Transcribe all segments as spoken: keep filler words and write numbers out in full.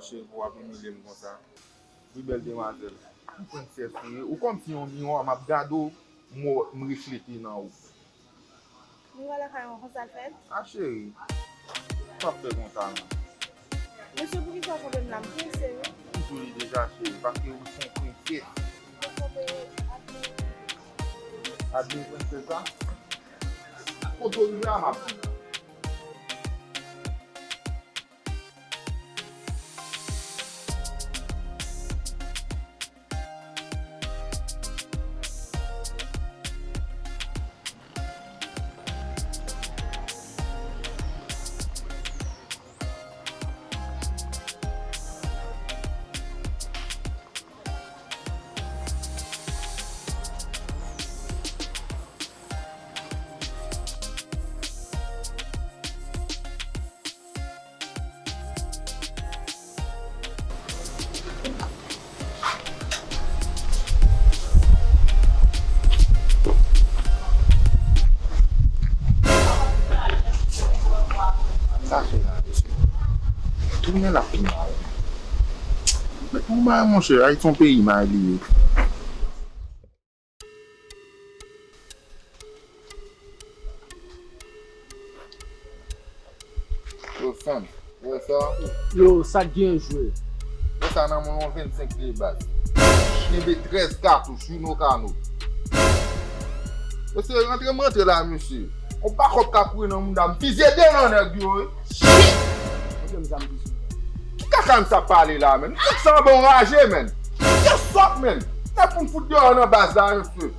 Cheri, pou w ap imilye m konsa. Wi, bèl demwazèl. Ou prensès ou ye. Ou kòmsi yon miwa, m ap gade w, m wè, m reflete nan ou. Miwa lakay mwen, konsa l fèt? A, cheri, m ap fè konsa, non. Mesye, poukisa w kanpe m la? M prese, wi. M di w li deja, cheri, paske ou se yon prensès. Ou kanpe ak... Ak de prensès la? Kote w rive a, m ap di w. Sa fè la, mesye. Tounen l ap pi mal. Mèt mwen bay, monchè, Ayiti yon peyi may li ye. Yo, Sam, ou wè sa? Yo, sa k gen jwe? Wè sa nan men yon vennsenk de baz. Kenbe trèz katouch, wi, no kano. Mesye, rantre m rantre la, mesye. On bakòp ka kouri nan mouda m, fizye de nan nèg yo, wi. Shit! Ki kaka m sa pale la, menn? Nèg sa anba yon raje, menn. Se sòt, menn. Nèg pou m fout deyò nan baz la, mesye.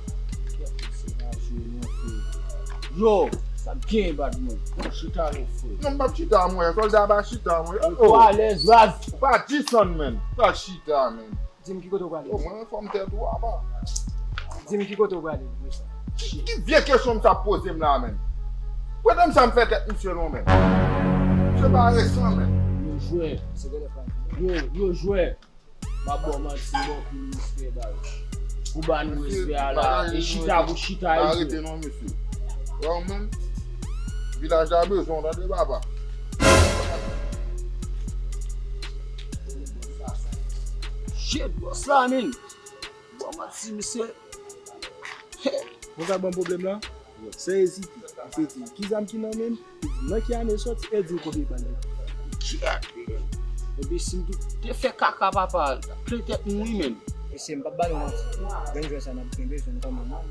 Yo, sa gen bad man. Chita non, frè. Non, m p ap chita, mwen. Sòlda pa chita, mwen. Ou alèz, baz. Ou pa disann, menn. Pa chita, menn. Di m ki kote w prale. Yo, mwen, fòm tèt ou apa. Di m ki kote w prale, mesye. Ki, ki vye kesyon m sa poze m la, menn? Prete m sa m fè tèt misye non, menn. Misye pa resan, menn. Yo jwè. Yo, yo jwè. M ap ba w manti, m ba w pil respè, baz. Ou ba nou respè a la, e chita pou chita, mesye. Pa rete non, mesye. Wè w menm, vilaj la bezwen w, tande, papa. Shit, bòs la, menn. Ba w manti, mesye. Ou ka ban pwoblèm la? San ezite, misye di, ki zam ki nan men m? Li di, nan ki ane l sòti? E di m konbyen bal li. Kiyèt, enbesil, te fè kaka, papa. Plen tèt mwen, wi, menn. Mesye, m p ap ba nou manti. Grenn jwè sa n ap kenbe, se nou kòmandan.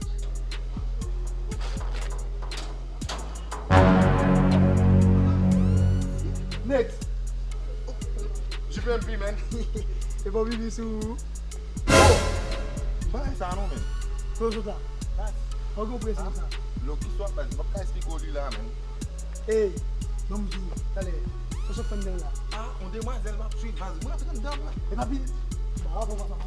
Next. J P M P, man. E bon, bibi sou. Oh! M pa wè sa non, menn. Kote w sot la? Baz, pa gen prese sa. Lòk istwa, baz, m p ap ka esplike w li la, menn. Ey, ban m di w, talè, sa w sot fè anndan la? Ah, yon demwazèl m ap swiv, baz, mwen rantre anndan, baz. E pa vin. Ba, ba, ba, ba, ba.